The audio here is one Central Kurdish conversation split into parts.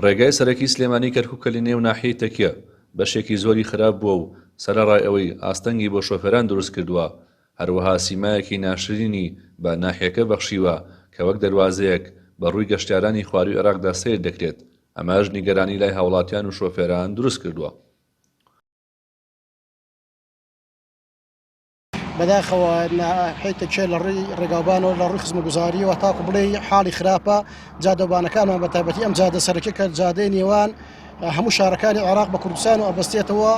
ڕێگای سەرەکی سلێمانی کەرکوکە لە نێو ناحیەی تەکیە بەشێکی زۆری خراپ بووە و سەرەڕای ئەوەی ئاستەنگی بۆ شۆفێران دروست کردووە، هەروەها سیمایەکی ناشرینی بە ناحیەکە بەخشیوە کە وەک دەروازەیەک بە ڕووی گەشتیارانی خوارووی عێراقدا سەیر دەکرێت، ئەمەش نیگەرانی لای هاوڵاتیان و شۆفێران دروست کردووە. بەداخەوە ناحیەی تەکیە لە ڕووی ڕێگاوبانەوە لە ڕووی خزمەتگوزاریەوە تاکو بڵێی حاڵی خراپە جادەوبانەکانمان بە تایبەتی ئەم جادە سەرەکی کە جادەی نێوان هەموو شارەکانی عێراق بە کوردستان و ئەبەستێتەوە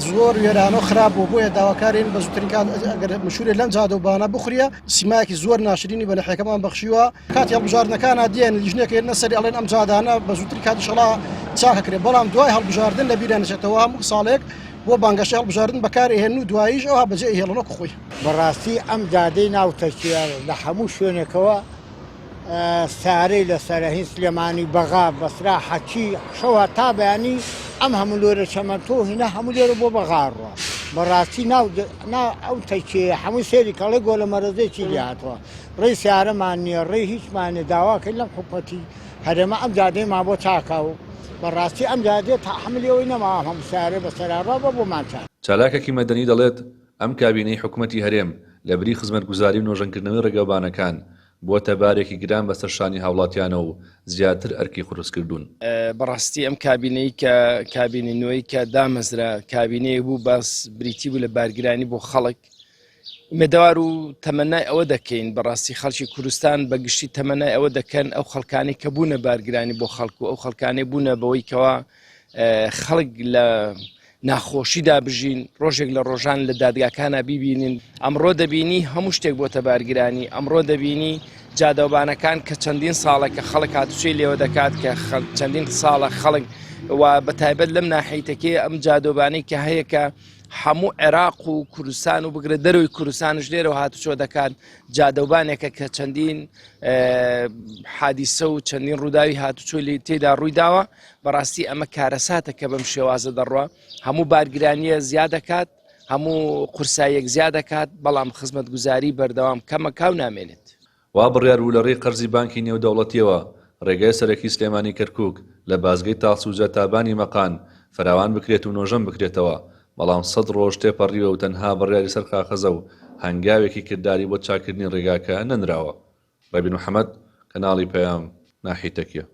زۆر وێرانە و خراپ بوو بۆیە داواکارین بە زووترین کات ئەگەر مشوورێ لەم جادەوبانە بخوریە سیمایەکی زۆر ناشرینی بە ناحیەکەمان بەخشیوە کاتی هەڵبژاردنەکانە دێن لیژنەیەک هێننە سەری ئەڵێن ئەم جادانە بە زووترین کات ئیشەڵا چاکەکرێت بەڵام دوای هەڵبژاردن لە بیریان نەچێتەوە هەموو ساڵێک بۆ بانگەشەی هەڵبژاردن بەکاری ئەهێنن و دواییش ئەوها بەجێ ئەیهێڵن وەکو خۆی. بەڕاستی ئەم جادەی ناو تەکیە لە هەموو شوێنێکەوە سارەی لەسەرە هین سلێمانی بەغا بەسرا حەچی شەو هەتا بەیانی ئەم هەموو لۆرە چەمەنتۆ هینە هەموو لێرە بۆ بەغا ڕوە بەڕاستی ناو ئەو تەکیە هەموو سێری کەڵێ گۆلە مەرەزێکی لێ هاتووە ڕێی سیارەمان نییە ڕێی هیچمان نیە داواکەین لەم حکومەتی هەرێمە ئەم جادەیمان بۆ چاکا و بەڕاستی ئەم جادەیە تەحەملی ئەوەی نەماوە ئەم هەموو سیارەی بەسەرا ڕا بە بۆمان چاک. چالاکێکی مەدەنی دەڵێت، ئەم کابینەی حکومەتی هەرێم لەبری خزمەتگوزاری و نۆژەنکردنەوەی ڕێگاوبانەکان، بووەتە بارێکی گران بەسەر شانی هاوڵاتیانەوە و زیاتر ئەرکی قورس کردوون. بەڕاستی ئەم کابینەی کە کابینەی نوێی کە دامەزرا کابینەیەک بوو باس بریتی بوو لە بارگرانی بۆ خەڵک، ئومێدەوار و تەمەنای ئەوە دەکەین بەڕاستی خەڵکی کوردستان بە گشتی تەمەنای ئەوە دەکەن ئەو خەڵکانی کە بوونە بارگرانی بۆ خەڵک و ئەو خەڵکانی بوونە بەوەی کەوا خەڵک لە ناخۆشیدا بژین ڕۆژێک لە ڕۆژان لە دادگاکانە بیبینین ئەمڕۆ دەبینی هەموو شتێک بۆتە بارگرانی ئەمڕۆ دەبینی جادەوبانەکان کە چەندین ساڵە کە خەڵک هاتوچۆی لێوە دەکات کە چەندین ساڵە خەڵک و بە تایبەت لەم ناحیتەکەی ئەم جادۆبانەی کە هەیە کە هەموو عێراق و کوردستان و بگرە دەرەوەی کوردستانش لێرەوە هاتوچۆ دەکات جادەوبانێکە کە چەندین حادیسە و چەندین ڕووداوی هاتوچۆ لێ تێدا ڕوویداوە بەڕاستی ئەمە کارەساتە کە بەم شێوازە دەڕوا هەموو بارگرانیە زیاد دەکات هەموو قورساییەک زیاد دەکات بەڵام خزمەتگوزاری بەردەوام کەمەکە و نامێنێت. وا بڕیار بوو لە رێی قەرزی بانکی نێودەوڵەتییەوە رێگای سەرەکی سلێمانی-کەرکوک لە بازگەی تاسوجە تا بانی مەقان فراوان بکرێت و نۆژەن بکرێتەوە، بەڵام سەد رۆژ تێپەڕیوە و تەنها بڕیاری سەر کاخەزە و هەنگاوێکی کرداری بۆ چاککردنی رێگاکە نەنراوە. رێبین محەمەد، کەناڵی پەیام، ناحیەی تەکیە.